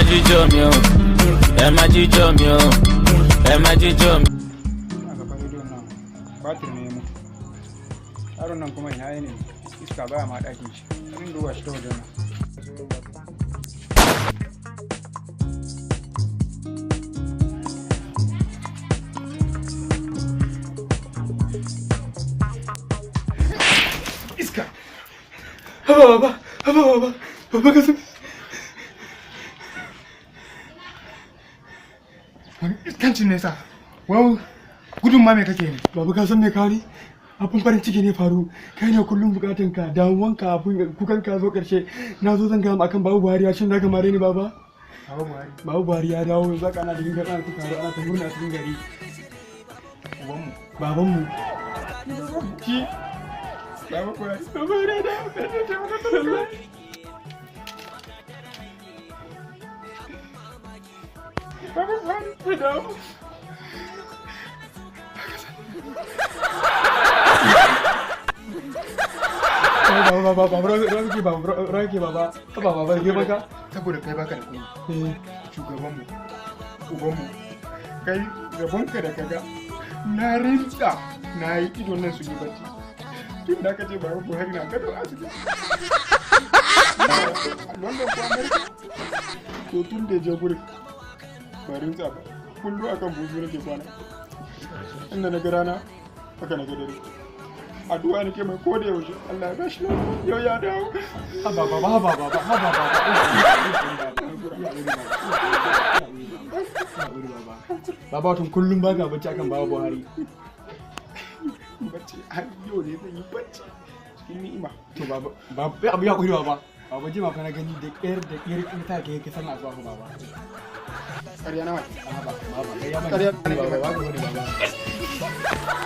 Jíjó mi o, ẹ má jíjó mi o, ẹ má jíjó mi. A gaban rediyon nan batir ne ya mutu. Yaron nan kuma ina ne? Iska baya ma ɗakin shi. Bari in duba shi ta wajen nan. Iska. Haba baba, haba baba, baba, ka san. Wani iskancin nesa. Wau, gudun ma me kake ne? Baba, ka san me kari? Abin farin ciki ne faru, kai ne kullum bukatun ka, damuwan ka, abin kukan ka zo karshe. Na zo zan gama akan Babu Buhari ya shin zaka mare ni, baba. Baba Buhari. Babu Buhari ya dawo yanzu haka, ana da gingar, ana ta taro, ana ta murna a cikin gari. Ubanmu. Babanmu. Shi. Baba Buhari. Baba Buhari ya dawo, kai ne taimaka talaka. Baba Buhari. Ya dawo. Baba, baba, baba, ranki, baba, ranki, baba, baba, baba, girman ka. Saboda kai baka da kunya. Eh. Shugabanmu. Ubanmu. Kai rabonka da kaga. Na rinta na yi idon nan su yi bacci. Tun da aka ce Baba Buhari na gado asibiti. London ko America. To tun da ya je gurin. Ba rinta ba. Kullum akan buzu nake kwana. Inda na ga rana, haka na ga dare. Addu'a nake mai ko da yaushe. Allah ya bashi lafiya. Yau ya dawo. Haba baba, haba baba, haba baba. Baba, tun kullum baka bacci akan Baba Buhari. Bacci har yau ne zan yi bacci cikin ni'ima. To baba, baba, abu ya kuri baba. Baba, jima fa na gani da ƙyar da ƙyar in ta ke kai sallah asuba fa, baba. Ƙarya nawa. Baba, baba, kai ya bani. Ƙarya. Baba, baba, baba.